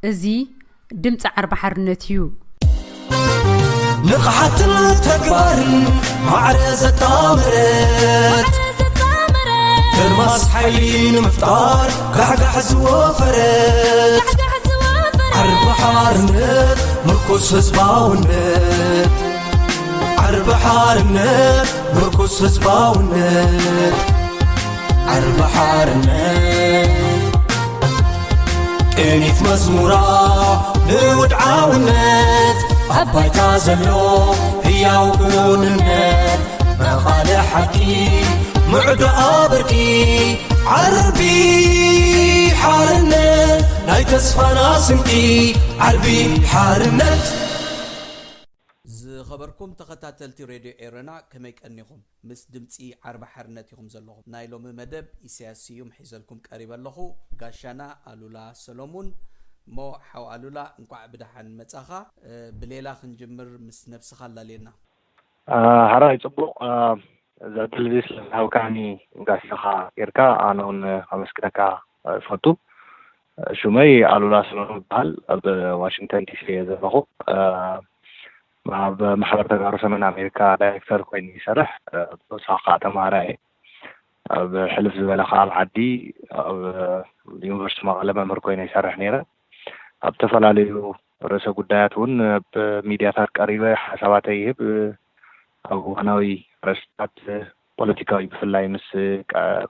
እዚ ድምፂ ዓርቢ ሓርነት እዩ። ንቕሓትን ተግባርን ማዕረ ዘጣምረት ከርማስ ሓይሊ ንምፍጣር ጋሕጋሕ ዝወፈረት ዓርቢ ሓርነት ምርኩስ ህዝባውነት ዓርቢ ሓርነት ምርኩስ ህዝባውነት ዓርቢ ሓርነት ቅኒት መዝሙራ ንውድዓውነት ኣብ ባይታ ዘሎ ህያው ክውንነት መቓልሕ ሓቂ ምዕዶ ኣበርኪ ዓርቢ ሓርነት ናይ ተስፋና ስንቂ ዓርቢ ሓርነት። ዝኸበርኩም ተኸታተልቲ ሬድዮ ኤረና ከመይ ቀኒኹም? ምስ ድምፂ ዓርቢ ሓርነት ኢኹም ዘለኹም። ናይ ሎሚ መደብ ኢሳያስ ስዩም ሒዘልኩም ቀሪበ ኣለኹ። ጋሻና ኣሉላ ሰሎሙን። እሞ ሓው ኣሉላ እንቋዕ ብደሓን መጻኻ። ብሌላ ክንጅምር ምስ ነብስኻ ኣላልየና። ሓራይ ጽቡቕ። እዚ ዕድል እዚ ስለዝሃብካኒ ጋሻኻ ጌርካ ኣነ እውን ከመስግነካ እፈቱ። ሽመይ ኣሉላ ሰሎሞን ይበሃል። ኣብ ዋሽንግተን ዲሲ እየ ዘለኹ። ኣብ ማሕበር ተጋሩ ሰሜን ኣሜሪካ ዳይሬክተር ኮይኑ ይሰርሕ። ብተወሳኺ ከዓ ተምሃራይ እየ። ኣብ ሕልፍ ዝበለ ከዓ ኣብ ዓዲ ኣብ ዩኒቨርሲቲ መቐለ መምህር ኮይነ ይሰርሕ ነይረ። ኣብ ዝተፈላለዩ ርእሰ ጉዳያት እውን ኣብ ሚድያታት ቀሪበ ሓሳባተይ ይህብ። ኣብ እዋናዊ ርእስታት ፖለቲካዊ ብፍላይ ምስ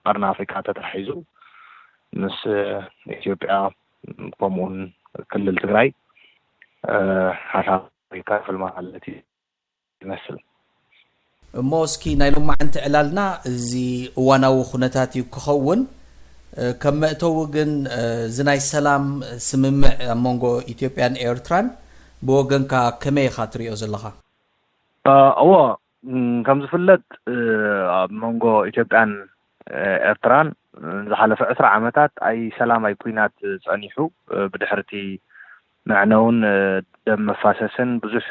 ቀርኒ ኣፍሪካ ተተሓሒዙ ምስ ኢትዮጵያ ከምኡውን ክልል ትግራይ ሓሳብ ይካፈል ማለት እዩ ይመስል። እሞ እስኪ ናይ ሎማዓንቲ ዕላልና እዚ እዋናዊ ኩነታት እዩ ክኸውን። ከም መእተዊ ግን እዚ ናይ ሰላም ስምምዕ ኣብ መንጎ ኢትዮጵያን ኤርትራን ብወገንካ ከመይ ኢኻ ትሪኦ ዘለኻ? እዎ፣ ከም ዝፍለጥ ኣብ መንጎ ኢትዮጵያን ኤርትራን ዝሓለፈ ዕስራ ዓመታት ኣይ ሰላም ኣይ ኩናት ጸኒሑ። ብድሕርቲ መዕነውን ደም መፋሰስን ብዙሕ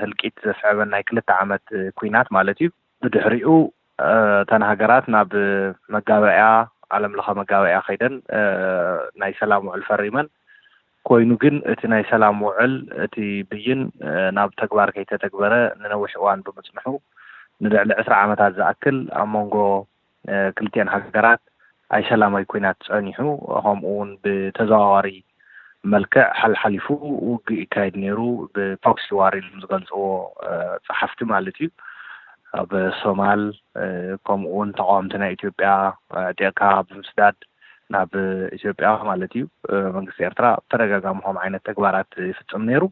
ህልቂት ዘስዐበን ናይ ክልተ ዓመት ኩናት ማለት እዩ። ብድሕሪኡ እተን ሃገራት ናብ መጋበእያ ዓለም ለኸ መጋበእያ ከይደን ናይ ሰላም ውዕል ፈሪመን። ኮይኑ ግን እቲ ናይ ሰላም ውዕል እቲ ብይን ናብ ተግባር ከይተተግበረ ንነዊሕ እዋን ብምፅንሑ ንልዕሊ ዕስራ ዓመታት ዝኣክል ኣብ መንጎ ክልቲአን ሃገራት ኣይሰላማዊ ኩናት ፀኒሑ። ከምኡ እውን ብተዘዋዋሪ መልክዕ ሓልሓሊፉ ውግእ ይካየድ ነይሩ። ብፕሮክሲ ዋር ኢሎም ዝገልፅዎ ፀሓፍቲ ማለት እዩ። ኣብ ሶማል ከምኡ እውን ተቃወምቲ ናይ ኢትዮጵያ ኣዕጢቕካ ብምስዳድ ናብ ኢትዮጵያ ማለት እዩ። መንግስቲ ኤርትራ ብተደጋጋሚ ከም ዓይነት ተግባራት ይፍፅም ነይሩ።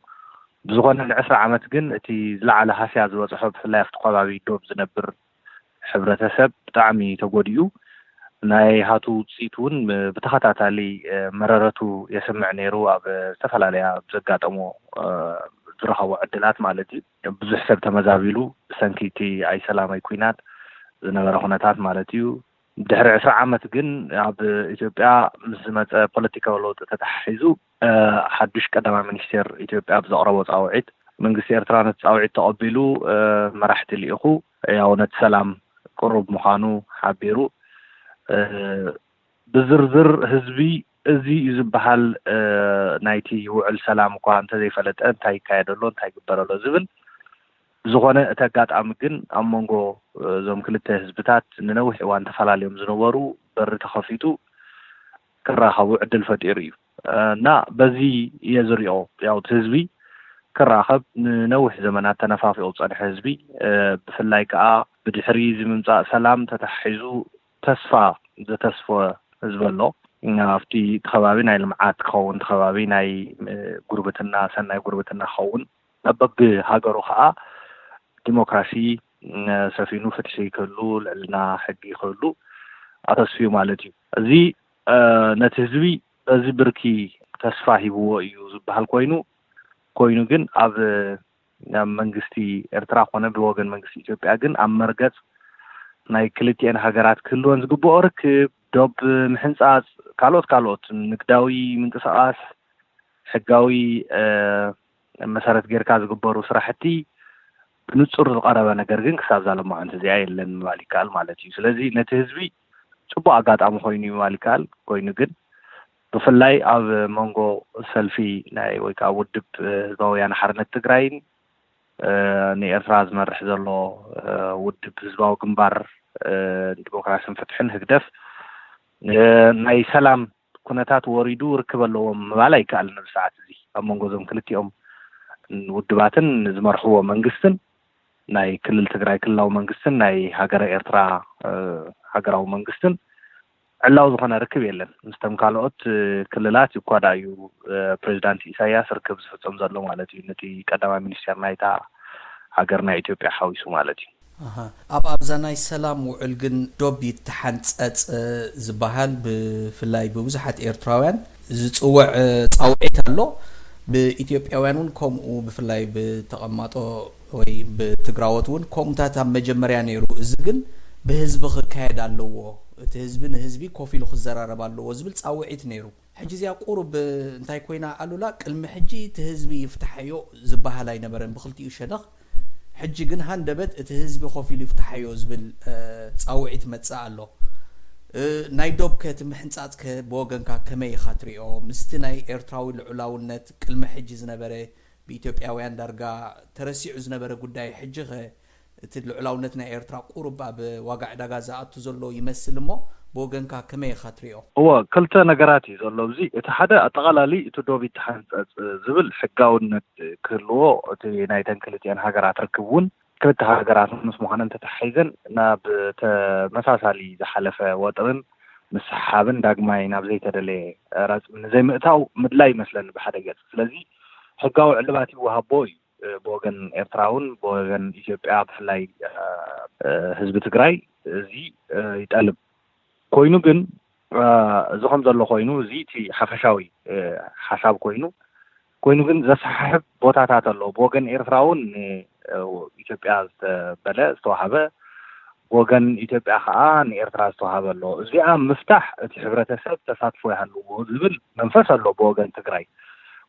ብዝኾነ ንዕስራ ዓመት ግን እቲ ዝለዓለ ሃስያ ዝበፅሖ ብፍላይ ኣብቲ ከባቢ ዶብ ዝነብር ሕብረተሰብ ብጣዕሚ ተጎዲኡ። ናይ ሃቱ ውፅኢት እውን ብተኸታታሊ መረረቱ የስምዕ ነይሩ። ኣብ ዝተፈላለያ ብዘጋጠሞ ዝረኸቦ ዕድላት ማለት እዩ። ብዙሕ ሰብ ተመዛቢሉ ብሰንኪ እቲ ኣይሰላማይ ኩናት ዝነበረ ኩነታት ማለት እዩ። ድሕሪ ዕስራ ዓመት ግን ኣብ ኢትዮጵያ ምስ ዝመፀ ፖለቲካዊ ለውጢ ተተሓሒዙ ሓዱሽ ቀዳማይ ሚኒስቴር ኢትዮጵያ ብዘቕረቦ ፃውዒት መንግስቲ ኤርትራ ነቲ ፃውዒት ተቐቢሉ መራሕቲ ልኢኹ ያው ነቲ ሰላም ቅሩብ ምዃኑ ሓቢሩ። ብዝርዝር ህዝቢ እዚ እዩ ዝበሃል ናይቲ ውዕል ሰላም እኳ እንተዘይፈለጠ እንታይ ይካየድ ኣሎ እንታይ ይግበር ኣሎ ዝብል ብዝኾነ እቲ ኣጋጣሚ ግን ኣብ መንጎ እዞም ክልተ ህዝብታት ንነዊሕ እዋን ተፈላለዮም ዝነበሩ በሪ ተኸፊቱ ክራኸቡ ዕድል ፈጢሩ እዩ እና በዚ እየ ዝሪኦ። ያው እቲ ህዝቢ ክራኸብ ንነዊሕ ዘመናት ተነፋፊቑ ዝፀንሐ ህዝቢ ብፍላይ ከዓ ብድሕሪ እዚ ምምፃእ ሰላም ተተሓሒዙ ተስፋ ዘተስፈወ ህዝቢ ኣሎ። ኣብቲ ከባቢ ናይ ልምዓት ክኸውን እቲ ከባቢ ናይ ጉርብትና ሰናይ ጉርብትና ክኸውን በቢ ሃገሩ ከዓ ዲሞክራሲ ሰፊኑ ፍትሒ ክህሉ ልዕልና ሕጊ ክህሉ ኣተስፍዩ ማለት እዩ። እዚ ነቲ ህዝቢ በዚ ብርኪ ተስፋ ሂብዎ እዩ ዝበሃል ኮይኑ ኮይኑ ግን ኣብ ኣብ መንግስቲ ኤርትራ ኮነ ብወገን መንግስቲ ኢትዮጵያ ግን ኣብ መርገፅ ናይ ክልቲኤን ሃገራት ክህልወን ዝግብኦ ርክብ ዶብ ምሕንፃፅ ካልኦት ካልኦት ንግዳዊ ምንቅስቃስ ሕጋዊ መሰረት ጌርካ ዝግበሩ ስራሕቲ ብንፁር ዝቀረበ ነገር ግን ክሳብ ዛለማዓንቲ እዚኣ የለን ምባል ይከኣል ማለት እዩ። ስለዚ ነቲ ህዝቢ ፅቡቅ ኣጋጣሚ ኮይኑ እዩ ምባል ይከኣል። ኮይኑ ግን ብፍላይ ኣብ መንጎ ሰልፊ ናይ ወይ ከዓ ውድብ ህዝባዊ ወያነ ሓርነት ትግራይን ንኤርትራ ዝመርሕ ዘሎ ውድብ ህዝባዊ ግንባር ንዲሞክራሲን ፍትሕን፣ ህግደፍ፣ ናይ ሰላም ኩነታት ወሪዱ ርክብ ኣለዎም ምባል ኣይከኣልን። ኣብዚ ሰዓት እዚ ኣብ መንጎ እዞም ክልቲኦም ውድባትን ዝመርሕዎ መንግስትን፣ ናይ ክልል ትግራይ ክልላዊ መንግስትን ናይ ሃገረ ኤርትራ ሃገራዊ መንግስትን ዕላዊ ዝኾነ ርክብ የለን። ምስቶም ካልኦት ክልላት እኳ ደኣ እዩ ፕሬዚዳንት ኢሳያስ ርክብ ዝፍጽም ዘሎ ማለት እዩ፣ ነቲ ቀዳማይ ሚኒስቴር ናይታ ሃገር ናይ ኢትዮጵያ ሓዊሱ ማለት እዩ። ኣብ ኣብዛ ናይ ሰላም ውዕል ግን ዶብ ይተሓንፀፅ ዝበሃል ብፍላይ ብብዙሓት ኤርትራውያን ዝፅውዕ ፃውዒት ኣሎ። ብኢትዮጵያውያን እውን ከምኡ ብፍላይ ብተቐማጦ ወይ ብትግራዎት እውን ከምኡታት ኣብ መጀመርያ ነይሩ። እዚ ግን ብህዝቢ ክካየድ ኣለዎ፣ እቲ ህዝቢ ንህዝቢ ኮፍ ኢሉ ክዘራረብ ኣለዎ ዝብል ፃውዒት ነይሩ። ሕጂ እዚኣ ቁሩብ እንታይ ኮይና ኣሉላ፣ ቅድሚ ሕጂ እቲ ህዝቢ ይፍትሓዮ ዝበሃል ኣይነበረን ብክልቲኡ ሸነኽ። ሕጂ ግን ሃንደበት እቲ ህዝቢ ኮፍ ኢሉ ይፍትሓዮ ዝብል ፃውዒት መፅእ ኣሎ። ናይ ዶብ ከ እቲ ምሕንፃፅ ከ ብወገንካ ከመይ ኢኻ ትሪኦ? ምስቲ ናይ ኤርትራዊ ልዑላውነት ቅድሚ ሕጂ ዝነበረ ብኢትዮጵያውያን ዳርጋ ተረሲዑ ዝነበረ ጉዳይ ሕጂ ኸ እቲ ልዑላውነት ናይ ኤርትራ ቁሩብ ኣብ ዋጋ ዕዳጋ ዝኣቱ ዘሎ ይመስል እሞ ብወገንካ ከመይ ኢኻ ትሪኦ? እወ፣ ክልተ ነገራት እዩ ዘሎ ኣብዚ። እቲ ሓደ ኣጠቓላሊ እቲ ዶብ ይተሓንፀፅ ዝብል ሕጋውነት ክህልዎ እቲ ናይተን ክልቲአን ሃገራት ርክብ እውን ክልተ ሃገራት ምስ ምዃነን ተተሓሒዘን ናብ ተመሳሳሊ ዝሓለፈ ወጥርን ምስሕሓብን ዳግማይ ናብ ዘይተደለየ ረፅሚ ንዘይምእታው ምድላይ ይመስለኒ ብሓደ ገፅ። ስለዚ ሕጋዊ ዕልባት ይወሃቦ እዩ ብወገን ኤርትራ እውን ብወገን ኢትዮጵያ ብፍላይ ህዝቢ ትግራይ እዚ ይጠልብ። ኮይኑ ግን እዚ ከም ዘሎ ኮይኑ እዚ እቲ ሓፈሻዊ ሓሳብ ኮይኑ ኮይኑ ግን ዘሰሓሕብ ቦታታት ኣሎ። ብወገን ኤርትራ እውን ኢትዮጵያ ዝተበለ ዝተዋሃበ ብወገን ኢትዮጵያ ከዓ ንኤርትራ ዝተዋሃበ ኣሎ። እዚኣ ምፍታሕ እቲ ሕብረተሰብ ተሳትፎ ይሃልዎ ዝብል መንፈስ ኣሎ ብወገን ትግራይ።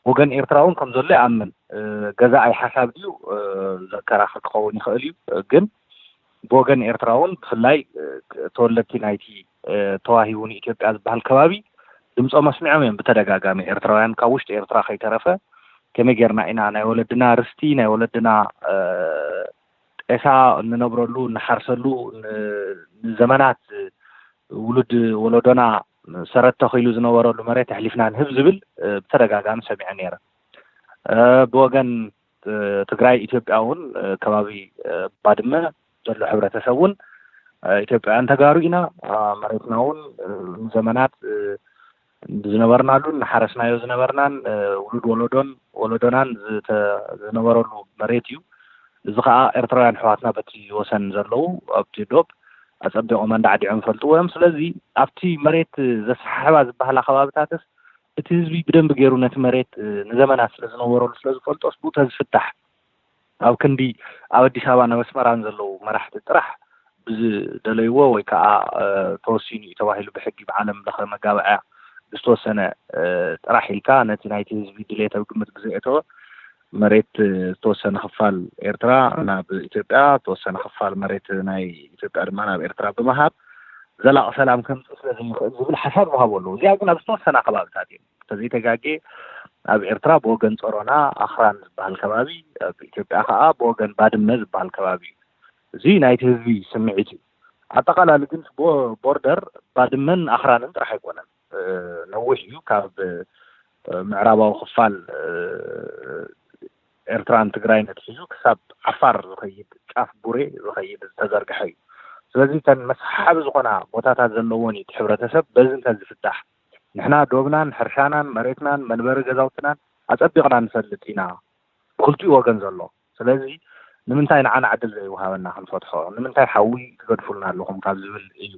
ወገን ኤርትራ እውን ከም ዘሎ ይኣምን። ገዛኣይ ሓሳብ ድዩ ዘከራኽር ክኸውን ይኽእል እዩ። ግን ብወገን ኤርትራ እውን ብፍላይ ተወለድቲ ናይቲ ተዋሂቡ ንኢትዮጵያ ዝበሃል ከባቢ ድምፆም ኣስሚዖም እዮም ብተደጋጋሚ። ኤርትራውያን ካብ ውሽጢ ኤርትራ ከይተረፈ ከመይ ጌርና ኢና ናይ ወለድና ርስቲ ናይ ወለድና ጤሳ እንነብረሉ እንሓርሰሉ ንዘመናት ውሉድ ወለዶና ሰረት ተኺሉ ዝነበረሉ መሬት ኣሕሊፍና ንህብ ዝብል ብተደጋጋሚ ሰሚዐ ነይረ። ብወገን ትግራይ ኢትዮጵያ እውን ከባቢ ባድመ ዘሎ ሕብረተሰብ እውን ኢትዮጵያውያን ተጋሩ ኢና፣ መሬትና እውን ንዘመናት ዝነበርናሉን ንሓረስናዮ ዝነበርናን ውሉድ ወለዶን ወለዶናን ዝነበረሉ መሬት እዩ። እዚ ከዓ ኤርትራውያን ኣሕዋትና በቲ ወሰን ዘለዉ ኣብቲ ዶብ ኣፀቢቖም ኣንዳዕዲዖም ይፈልጥዎ እዮም። ስለዚ ኣብቲ መሬት ዘሰሓሕባ ዝበሃላ ከባብታትስ እቲ ህዝቢ ብደንቢ ገይሩ ነቲ መሬት ንዘመናት ስለዝነበረሉ ስለዝፈልጦስ ብኡ ተዝፍታሕ ኣብ ክንዲ ኣብ ኣዲስ ኣበባን ኣብ ኣስመራን ዘለዉ መራሕቲ ጥራሕ ብዝደለይዎ ወይ ከዓ ተወሲኑ እዩ ተባሂሉ ብሕጊ ብዓለም ለኸ መጋበእያ ብዝተወሰነ ጥራሕ ኢልካ ነቲ ናይቲ ህዝቢ ድሌት ኣብ ግምት ብዘየእተወ መሬት ዝተወሰነ ክፋል ኤርትራ ናብ ኢትዮጵያ፣ ዝተወሰነ ክፋል መሬት ናይ ኢትዮጵያ ድማ ናብ ኤርትራ ብምሃብ ዘላቒ ሰላም ከምፅእ ስለዘይኽእል ዝብል ሓሳብ ዝሃቡ ኣለዉ። እዚኣ ግን ኣብ ዝተወሰና ከባብታት እዮም። ተዘይተጋጌ ኣብ ኤርትራ ብወገን ጸሮና ኣኽራን ዝበሃል ከባቢ ኣብ ኢትዮጵያ ከዓ ብወገን ባድመ ዝበሃል ከባቢ እዩ። እዚ ናይቲ ህዝቢ ስምዒት እዩ። ኣጠቓላሊ ግን ቦርደር ባድመን ኣኽራንን ጥራሕ ኣይኮነን። ነዊሕ እዩ። ካብ ምዕራባዊ ክፋል ኤርትራን ትግራይን ኣትሒዙ ክሳብ ዓፋር ዝኸይድ ጫፍ ቡሬ ዝኸይድ ዝተዘርግሐ እዩ። ስለዚ እተን መሰሓሓቢ ዝኾና ቦታታት ዘለዎን እዩ እቲ ሕብረተሰብ በዚ እንተዝፍታሕ ንሕና ዶብናን ሕርሻናን መሬትናን መንበሪ ገዛውትናን ኣጸቢቕና ንፈልጥ ኢና። ብክልቲኡ ወገን ዘሎ ስለዚ ንምንታይ ንዓና ዕድል ዘይወሃበና ክንፈትሖ ንምንታይ ሓዊ ትገድፉልና ኣለኹም ካብ ዝብል እዩ።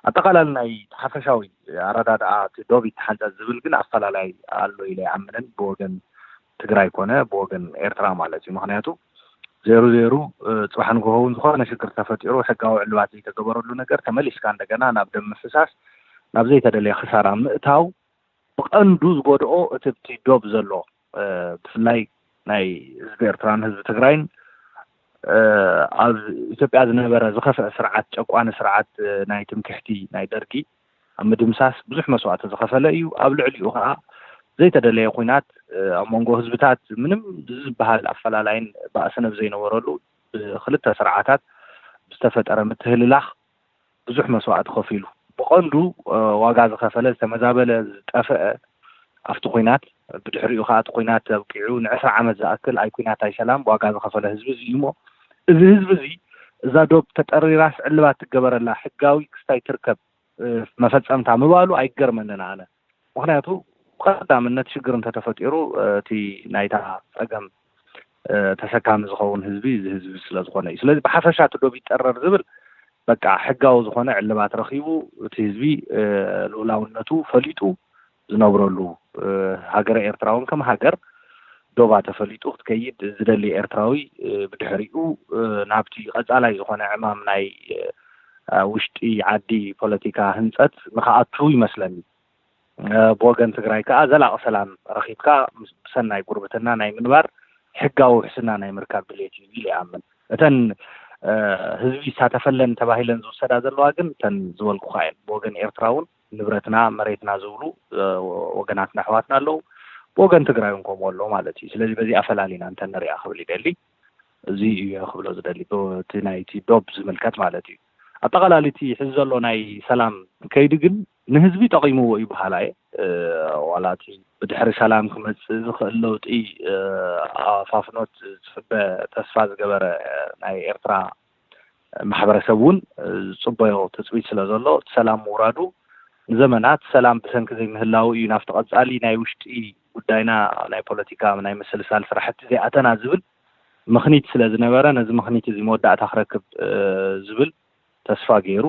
ኣጠቓላሊ ናይ ሓፈሻዊ ኣረዳድኣ እቲ ዶብ ይተሓንፀፅ ዝብል ግን ኣፈላላይ ኣሎ ኢለ ኣይኣምንን ብወገን ትግራይ ኮነ ብወገን ኤርትራ ማለት እዩ። ምክንያቱ ዜሩ ዜሩ ፅባሕ ንግሆ እውን ዝኾነ ሽግር ተፈጢሩ ሕጋዊ ዕልባት ዘይተገበረሉ ነገር ተመሊስካ እንደገና ናብ ደም ምፍሳስ ናብ ዘይተደለየ ክሳራ ምእታው ብቐንዱ ዝጎድኦ እቲ ኣብቲ ዶብ ዘሎ ብፍላይ ናይ ህዝቢ ኤርትራን ህዝቢ ትግራይን ኣብ ኢትዮጵያ ዝነበረ ዝኸፍአ ስርዓት ጨቋኒ ስርዓት ናይ ትምክሕቲ ናይ ደርጊ ኣብ ምድምሳስ ብዙሕ መስዋእቲ ዝኸፈለ እዩ። ኣብ ልዕሊኡ ከዓ ዘይተደለየ ኲናት ኣብ መንጎ ህዝብታት ምንም ዝበሃል ኣፈላላይን ባእስን ኣብ ዘይነበረሉ ብክልተ ስርዓታት ብዝተፈጠረ ምትህልላኽ ብዙሕ መስዋእቲ ከፊሉ። ብቐንዱ ዋጋ ዝኸፈለ፣ ዝተመዛበለ፣ ዝጠፍአ ኣብቲ ኲናት፣ ብድሕሪኡ ከዓ እቲ ኲናት ኣብቂዑ ንዕስራ ዓመት ዝኣክል ኣይ ኲናት ኣይ ሰላም ዋጋ ዝኸፈለ ህዝቢ እዚ እዩ። እሞ እዚ ህዝቢ እዚ እዛ ዶብ ተጠሪራስ ዕልባት ትገበረላ፣ ሕጋዊ ክስታይ ትርከብ መፈጸምታ ምባሉ ኣይገርመንን ኣነ። ምኽንያቱ ብቐዳምነት ሽግር እንተተፈጢሩ እቲ ናይታ ጸገም ተሰካሚ ዝኸውን ህዝቢ እዚ ህዝቢ ስለ ዝኾነ እዩ። ስለዚ ብሓፈሻ እቲ ዶብ ይጠረር ዝብል በቃ ሕጋዊ ዝኾነ ዕልባት ረኺቡ እቲ ህዝቢ ልኡላውነቱ ፈሊጡ ዝነብረሉ፣ ሃገረ ኤርትራ እውን ከም ሃገር ዶባ ተፈሊጡ ክትከይድ ዝደሊ ኤርትራዊ ብድሕሪኡ ናብቲ ቀጻላይ ዝኾነ ዕማም ናይ ውሽጢ ዓዲ ፖለቲካ ህንጸት ንክኣቱ ይመስለኒ። ብወገን ትግራይ ከዓ ዘላቒ ሰላም ረኺብካ ብሰናይ ጉርብትና ናይ ምንባር ሕጋዊ ውሕስና ናይ ምርካብ ድሌት እዩ ኢሉ ይኣምን። እተን ህዝቢ ይሳተፈለን ተባሂለን ዝውሰዳ ዘለዋ ግን እተን ዝበልኩኻ እየን። ብወገን ኤርትራ እውን ንብረትና መሬትና ዝብሉ ወገናትና ኣሕዋትና ኣለዉ። ብወገን ትግራይ እውን ከምኡ ኣለዉ ማለት እዩ። ስለዚ በዚኣ ፈላሊና እንተንሪኣ ክብል ይደሊ። እዚ እዩ ክብሎ ዝደሊ እቲ ናይቲ ዶብ ዝምልከት ማለት እዩ። ኣጠቓላሊ እቲ ሕዚ ዘሎ ናይ ሰላም ከይዲ ግን ንህዝቢ ጠቒምዎ እዩ በሃላይ። ዋላ እቲ ብድሕሪ ሰላም ክመፅእ ዝኽእል ለውጢ ኣፋፍኖት ዝፅበ ተስፋ ዝገበረ ናይ ኤርትራ ማሕበረሰብ እውን ዝፅበዮ ትፅቢት ስለ ዘሎ እቲ ሰላም ምውራዱ ንዘመናት ሰላም ብሰንኪ ዘይምህላው እዩ ናብቲ ቀፃሊ ናይ ውሽጢ ጉዳይና ናይ ፖለቲካ ናይ ምስልሳል ስራሕቲ ዘይኣተና ዝብል ምኽኒት ስለ ዝነበረ ነዚ ምኽኒት እዚ መወዳእታ ክረክብ ዝብል ተስፋ ገይሩ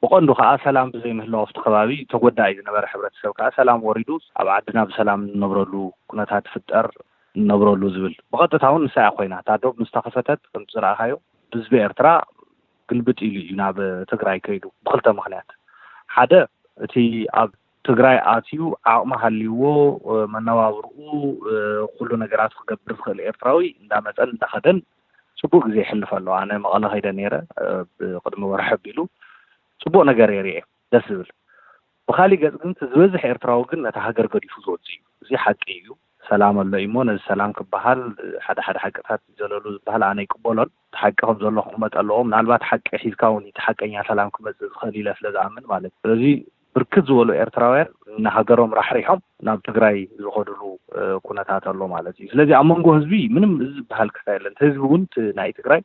ብቐንዱ ከዓ ሰላም ብዘይምህላው ኣብቲ ከባቢ ተጎዳኢ ዝነበረ ሕብረተሰብ ከዓ ሰላም ወሪዱ ኣብ ዓድና ብሰላም እንነብረሉ ኩነታት ይፍጠር እንነብረሉ ዝብል ብቐጥታ እውን ንሳ እያ ኮይና እታ ዶብ ምስ ተኸፈተት ከምቲ ዝረኣኻዮ ህዝቢ ኤርትራ ግልብጥ ኢሉ እዩ ናብ ትግራይ ከይዱ ብክልተ ምኽንያት ሓደ እቲ ኣብ ትግራይ ኣትዩ ዓቕሚ ሃልይዎ መነባብርኡ ኩሉ ነገራት ክገብር ዝኽእል ኤርትራዊ እንዳመፀን እንዳኸደን ፅቡቅ ግዜ ይሕልፍ ኣሎ። ኣነ መቐለ ከይደ ነይረ ብቅድሚ ወርሒ ኣቢሉ ፅቡቅ ነገር የርኤ ደስ ዝብል። ብካሊእ ገፅ ግን እቲ ዝበዝሕ ኤርትራዊ ግን ነታ ሃገር ገዲፉ ዝወፅእ እዩ። እዚ ሓቂ እዩ። ሰላም ኣሎ እዩሞ ነዚ ሰላም ክበሃል ሓደ ሓደ ሓቅታት ዘለሉ ዝበሃል ኣነ ይቅበሎን እቲ ሓቂ ከም ዘሎ ክቕመጥ ኣለዎ። ምናልባት ሓቂ ሒዝካ እውን እቲ ሓቀኛ ሰላም ክመፅእ ዝኽእል ኢለ ስለ ዝኣምን ማለት እዩ። ስለዚ ብርክት ዝበሉ ኤርትራውያን ንሃገሮም ራሕሪሖም ናብ ትግራይ ዝኸድሉ ኩነታት ኣሎ ማለት እዩ። ስለዚ ኣብ መንጎ ህዝቢ ምንም ዝበሃል ክስታይ የለን። እቲ ህዝቢ እውን ናይ ትግራይ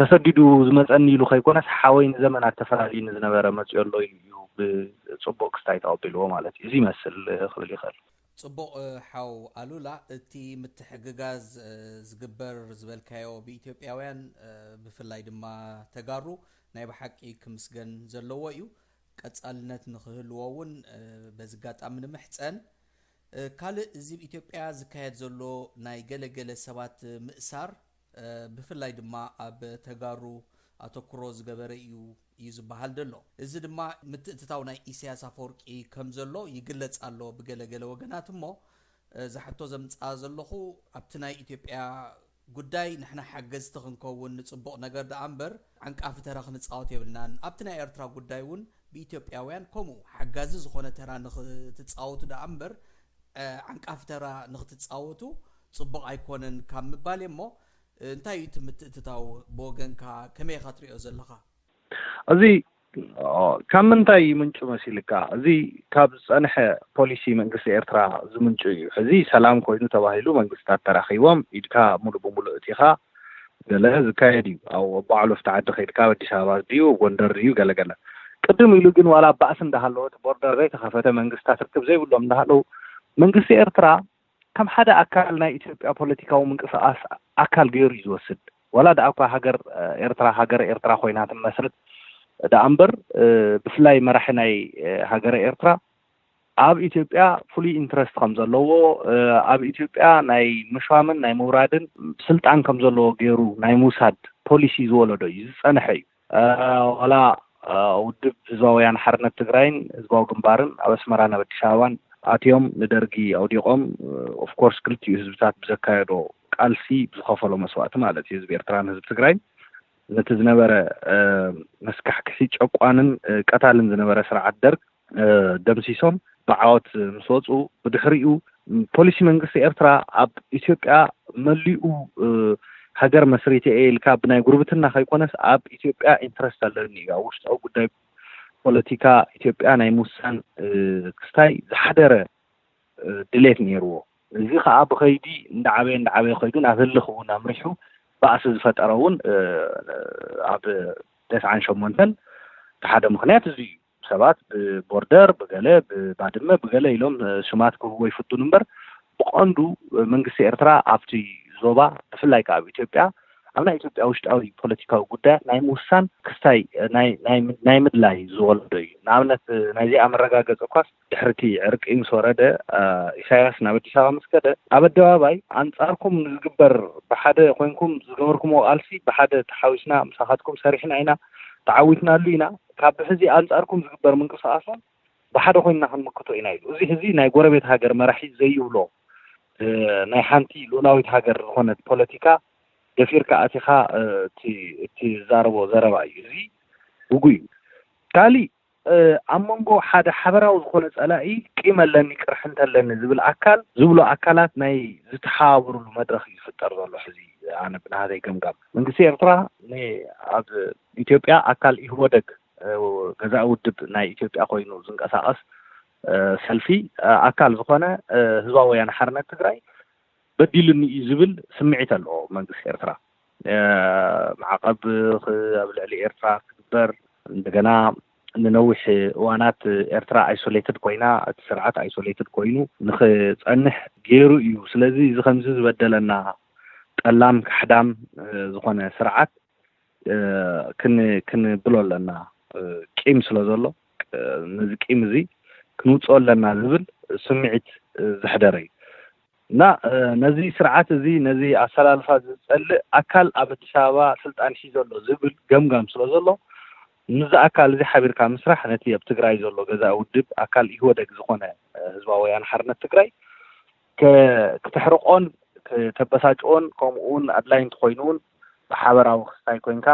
ተሰዲዱ ዝመፀኒ ኢሉ ከይኮነስ ሓወይ ንዘመናት ተፈላልዩኒ ዝነበረ መፅዮ ኣሎ ኢሉ እዩ ብፅቡቅ ክስታይ ተቐቢልዎ ማለት እዩ። እዚ ይመስል ክብል ይኽእል። ፅቡቕ ሓው ኣሉላ፣ እቲ ምትሕግጋዝ ዝግበር ዝበልካዮ ብኢትዮጵያውያን ብፍላይ ድማ ተጋሩ ናይ ብሓቂ ክምስገን ዘለዎ እዩ። ቀፃልነት ንክህልዎ እውን በዚ ኣጋጣሚ ንምሕፀን። ካልእ እዚ ኣብ ኢትዮጵያ ዝካየድ ዘሎ ናይ ገለገለ ሰባት ምእሳር ብፍላይ ድማ ኣብ ተጋሩ ኣተኩሮ ዝገበረ እዩ እዩ ዝበሃል ዘሎ። እዚ ድማ ምትእትታው ናይ ኢሳያስ ኣፈወርቂ ከም ዘሎ ይግለጽ ኣሎ ብገለገለ ወገናት። እሞ እዛ ሕቶ ዘምጽኣ ዘለኹ ኣብቲ ናይ ኢትዮጵያ ጉዳይ ንሕና ሓገዝቲ ክንከውን ንጽቡቕ ነገር ደኣ እምበር ዓንቃፊ ተራ ክንጻወት የብልናን። ኣብቲ ናይ ኤርትራ ጉዳይ እውን ብኢትዮጵያውያን ከምኡ ሓጋዚ ዝኾነ ተራ ንኽትጻወቱ ደኣ እምበር ዓንቃፊ ተራ ንኽትጻወቱ ጽቡቕ ኣይኮነን ካብ ምባል እሞ እንታይ እዩ እቲ ምትእትታው ብወገንካ ከመይ ኢኻ ትሪኦ ዘለኻ? እዚ ካብ ምንታይ ይምንጩ መሲልካ? እዚ ካብ ዝፀንሐ ፖሊሲ መንግስቲ ኤርትራ ዝምንጩ እዩ። ሕዚ ሰላም ኮይኑ ተባሂሉ መንግስታት ተራኺቦም ኢድካ ሙሉእ ብሙሉእ እቲኻ ገለ ዝካየድ እዩ። ኣብ ባዕሉ ኣብቲ ዓዲ ከይድካ ኣብ ኣዲስ ኣበባ ድዩ ጎንደር ድዩ ገለገለ ቅድም ኢሉ ግን ዋላ ባእሲ እንዳሃለወ እቲ ቦርደር ዘይተኸፈተ መንግስታት ርክብ ዘይብሎም እንዳሃለዉ መንግስቲ ኤርትራ ከም ሓደ ኣካል ናይ ኢትዮጵያ ፖለቲካዊ ምንቅስቃስ ኣካል ገይሩ እዩ ዝወስድ። ዋላ ደኣ እኳ ሃገር ኤርትራ ሃገር ኤርትራ ኮይና ትመስርት ደኣ እምበር ብፍላይ መራሒ ናይ ሃገረ ኤርትራ ኣብ ኢትዮጵያ ፍሉይ ኢንትረስት ከም ዘለዎ ኣብ ኢትዮጵያ ናይ ምሽዋምን ናይ ምውራድን ስልጣን ከም ዘለዎ ገይሩ ናይ ምውሳድ ፖሊሲ ዝወለዶ እዩ ዝፀንሐ እዩ። ዋላ ውድብ ህዝባዊ ወያነ ሓርነት ትግራይን ህዝባዊ ግንባርን ኣብ ኣስመራን ኣብ ኣዲስ ኣበባን ኣትዮም ንደርጊ ኣውዲቖም ኦፍኮርስ ክልቲኡ ህዝብታት ብዘካየዶ ቃልሲ ብዝኸፈሎ መስዋእቲ ማለት እዩ ህዝቢ ኤርትራን ህዝቢ ትግራይን ነቲ ዝነበረ መስካሕክሒ፣ ጨቋንን ቀታልን ዝነበረ ስርዓት ደርግ ደምሲሶም ብዓወት ምስ ወፁ፣ ብድሕሪኡ ፖሊሲ መንግስቲ ኤርትራ ኣብ ኢትዮጵያ መሊኡ ሃገር መስሪተ እየ ኢልካ ብናይ ጉርብትና ከይኮነስ፣ ኣብ ኢትዮጵያ ኢንትረስት ኣለኒ እዩ፣ ኣብ ውሽጣዊ ጉዳይ ፖለቲካ ኢትዮጵያ ናይ ምውሳን ክስታይ ዝሓደረ ድሌት ነይርዎ። እዚ ከዓ ብኸይዲ እንዳዓበየ እንዳዓበየ ከይዱ ናብ ህልኽ እውን ኣምሪሑ፣ ባእሲ ዝፈጠረ እውን ኣብ ተስዓን ሸሞንተን እቲ ሓደ ምኽንያት እዚ እዩ። ሰባት ብቦርደር ብገለ፣ ብባድመ ብገለ ኢሎም ሽማት ክህብዎ ይፍትኑ እምበር፣ ብቐንዱ መንግስቲ ኤርትራ ኣብቲ ዞባ፣ ብፍላይ ከዓ ኣብ ኢትዮጵያ፣ ኣብ ናይ ኢትዮጵያ ውሽጣዊ ፖለቲካዊ ጉዳያት ናይ ምውሳን ክስታይ ናይ ምድላይ ዝወለዶ እዩ። ንኣብነት ናይዚኣ መረጋገፂ እኳስ ድሕርቲ ዕርቂ ምስ ወረደ፣ ኢሳያስ ናብ ኣዲስ ኣበባ ምስ ከደ፣ ኣብ ኣደባባይ ኣንፃርኩም ንዝግበር፣ ብሓደ ኮይንኩም ዝገበርኩምዎ ቃልሲ ብሓደ ተሓዊስና ምሳኻትኩም ሰሪሕና ኢና፣ ተዓዊትናሉ ኢና፣ ካብ ብሕዚ ኣንፃርኩም ዝግበር ምንቅስቃስ እውን ብሓደ ኮይንና ክንምክቶ ኢና ኢሉ። እዚ ሕዚ ናይ ጎረቤት ሃገር መራሒ ዘይብሎ ናይ ሓንቲ ሉእላዊት ሃገር ዝኾነት ፖለቲካ ደፊርካ ኣቲኻ እቲ እትዛረቦ ዘረባ እዩ። እዚ ውጉይ እዩ። ካሊእ ኣብ መንጎ ሓደ ሓበራዊ ዝኾነ ጸላኢ ቂም ኣለኒ ቅርሕንቲ ኣለኒ ዝብል ኣካል ዝብሎ ኣካላት ናይ ዝተሓባበሩሉ መድረኽ እዩ ዝፍጠር ዘሎ። ሕዚ ኣነ ብናሃተይ ገምጋም መንግስቲ ኤርትራ ኣብ ኢትዮጵያ ኣካል ኢህወደግ ገዛኢ ውድብ ናይ ኢትዮጵያ ኮይኑ ዝንቀሳቐስ ሰልፊ ኣካል ዝኾነ ህዝባዊ ወያነ ሓርነት ትግራይ በዲሉኒ እዩ ዝብል ስምዒት ኣለዎ መንግስቲ ኤርትራ። ማዕቐብ ኣብ ልዕሊ ኤርትራ ክግበር፣ እንደገና ንነዊሕ እዋናት ኤርትራ ኣይሶሌትድ ኮይና፣ እቲ ስርዓት ኣይሶሌትድ ኮይኑ ንክፀንሕ ገይሩ እዩ። ስለዚ እዚ ከምዚ ዝበደለና ጠላም ካሕዳም ዝኾነ ስርዓት ክንብሎ ኣለና። ቂም ስለ ዘሎ ነዚ ቂም እዚ ክንውፅኦ ኣለና ዝብል ስምዒት ዘሕደረ እዩ። እና ነዚ ስርዓት እዚ፣ ነዚ ኣሰላልፋ ዝፀልእ ኣካል ኣብ ኣዲስ ኣበባ ስልጣን ሒዞ ኣሎ ዝብል ገምጋም ስለ ዘሎ፣ ምስዚ ኣካል እዚ ሓቢርካ ምስራሕ ነቲ ኣብ ትግራይ ዘሎ ገዛኢ ውድብ ኣካል ኢህወደግ ዝኾነ ህዝባዊ ወያነ ሓርነት ትግራይ ክተሕርቆን ክተበሳጭኦን፣ ከምኡ እውን ኣድላይ እንተኮይኑ እውን ብሓበራዊ ክስታይ ኮይንካ